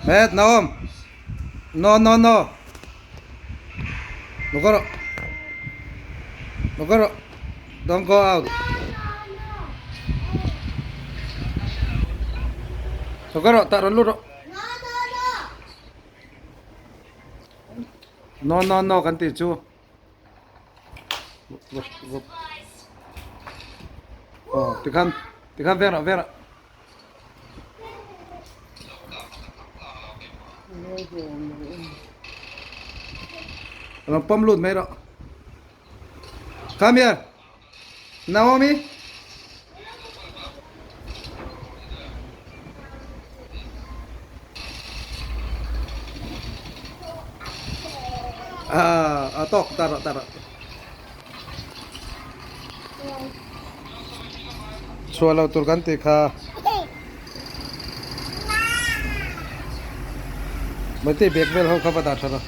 Met Naom. No no no. Lo kal rawh. Lo kal rawh. Don't go out. Lo kal rawh tah rawn lut rawh. No no no kan tih chu. Aw tikhan tikhan veng rawh veng rawh. Rawn pawm lut mai rawh. Come here. Naomi. Ah, a tawk ta rawh ta rawh. Chhuah lo tur kan tih kha. Maite bag vel ho kha va dah tha rawh.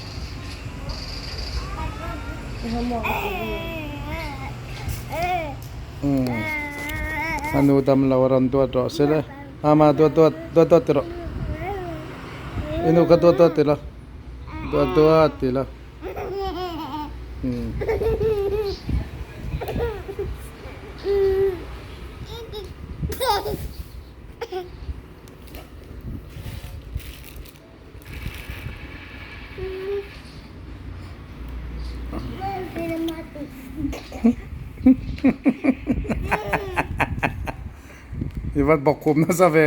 Umm a nu dam lo a rawn duat rawh se le ama duat duat duat duat ti rawh i nu kha duat duat ti la duat duat ti la umm. I va bawk khum nasa ve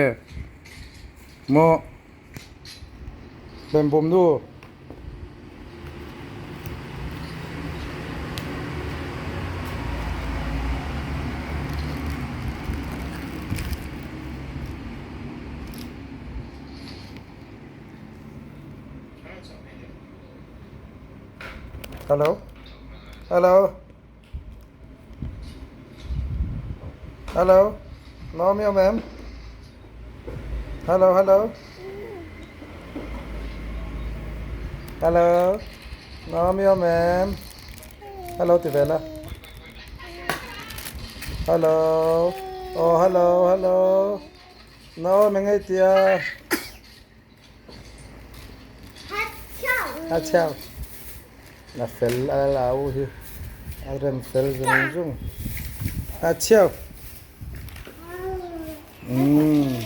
maw bembum nu. Hello hello hello Naomi awm em hello hello hello Naomi awm em hello ti vel a hello aw hello hello Naomi ngei tia. A chhiau a fel a la u hi a rem fel zung zung a chhiau umm.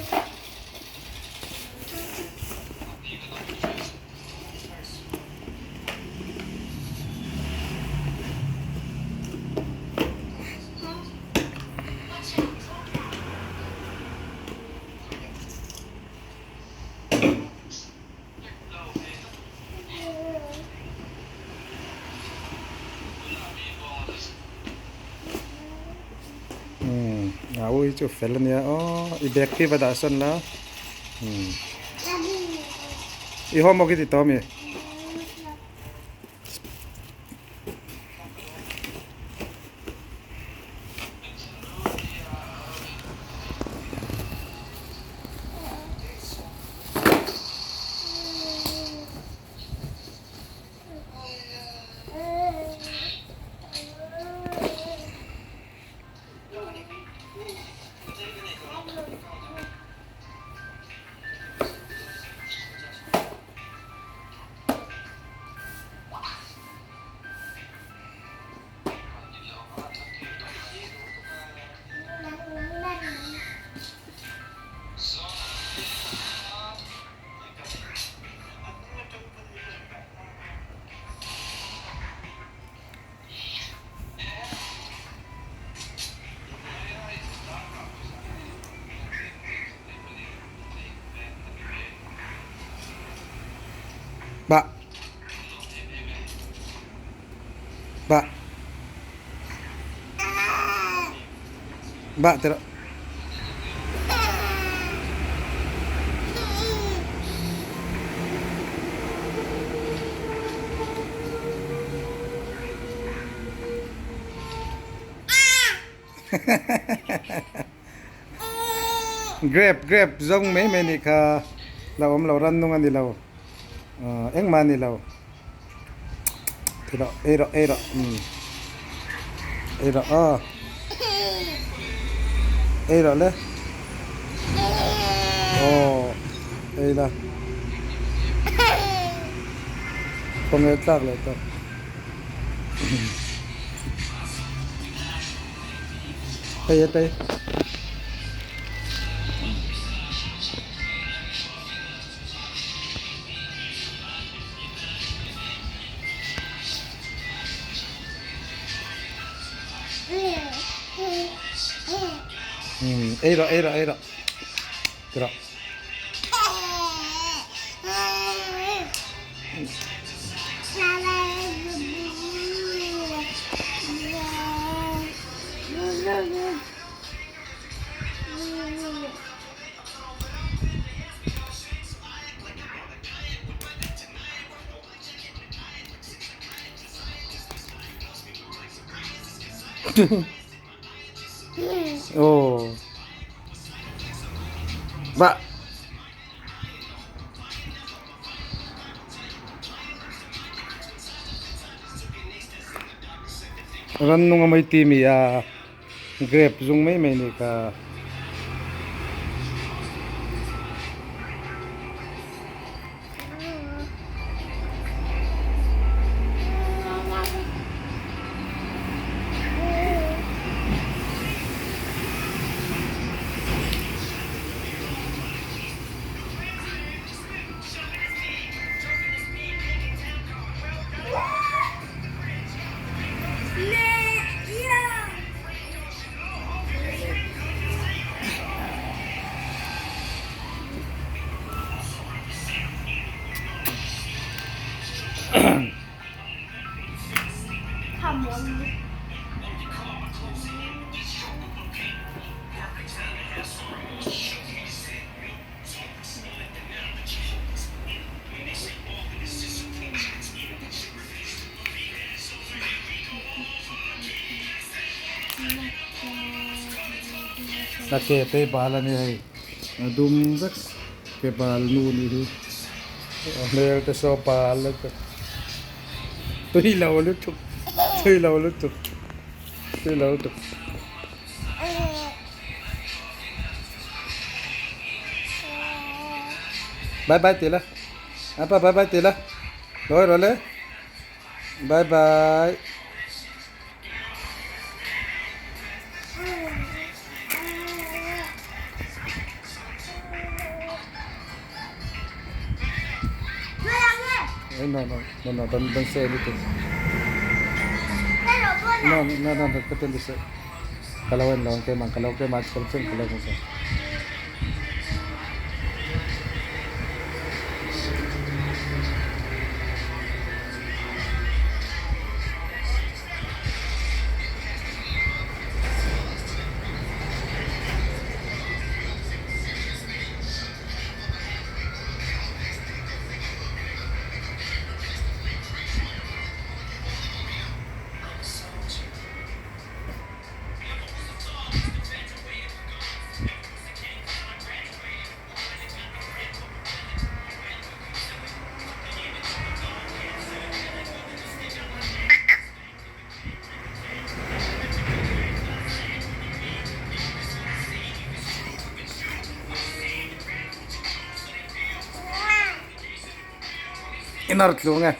Umm a u hi chu fel ania aw i bag khi va dah sawn la umm i homework i ti tawh ami? Ba. Ba. Ba ti rawh. Grape grape zawng mai mai nih kha la awm lo rannung a ni lo ahh engmah a ni lo ti rawh ei rawh ei rawh umm ei rawh aw ei rawh le aw ei la. Pangel tlak leh tawh. Hei a tei. Ei rawh ei rawh ei rawh ti rawh. Aw. Bah. Rannung a mei timi a grape zung mai mai nih kha. A ke te bal a ni hei a dum vek ke bal nu nih hi a hmel te saw bal a tui lo lutuk tui lo lutuk tui lo lutuk. Bye bye ti la apa bye bye ti la lawi rawh le bye bye. No no no no don't don't say anything. No no no no ka ten say. Ka lo en lo ang keimah ka lo keimah chu chuan ka lo hmu ve. Inar tlu nge.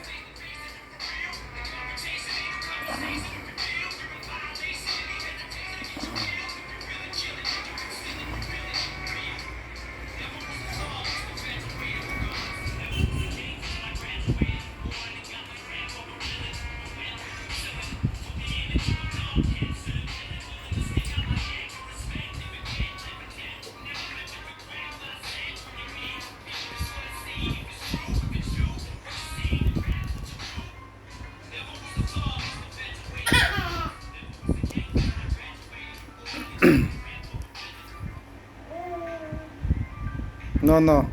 No no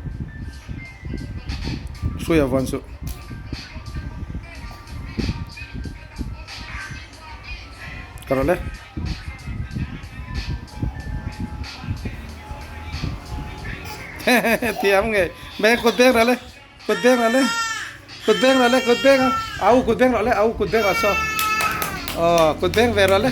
Hruia vawn suh. Ka rawh le. Thiam nge. Beng kut beng rawh le. Kut beng rawh le. Kut beng rawh le. Kut beng au kut beng rawh le. Au kut beng rawh saw. Aw kut beng ve rawh le.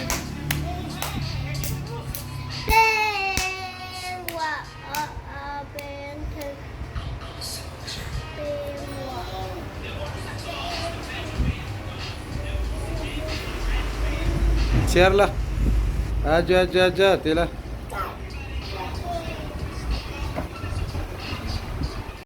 Chhiar la. A ja ja ja ti la.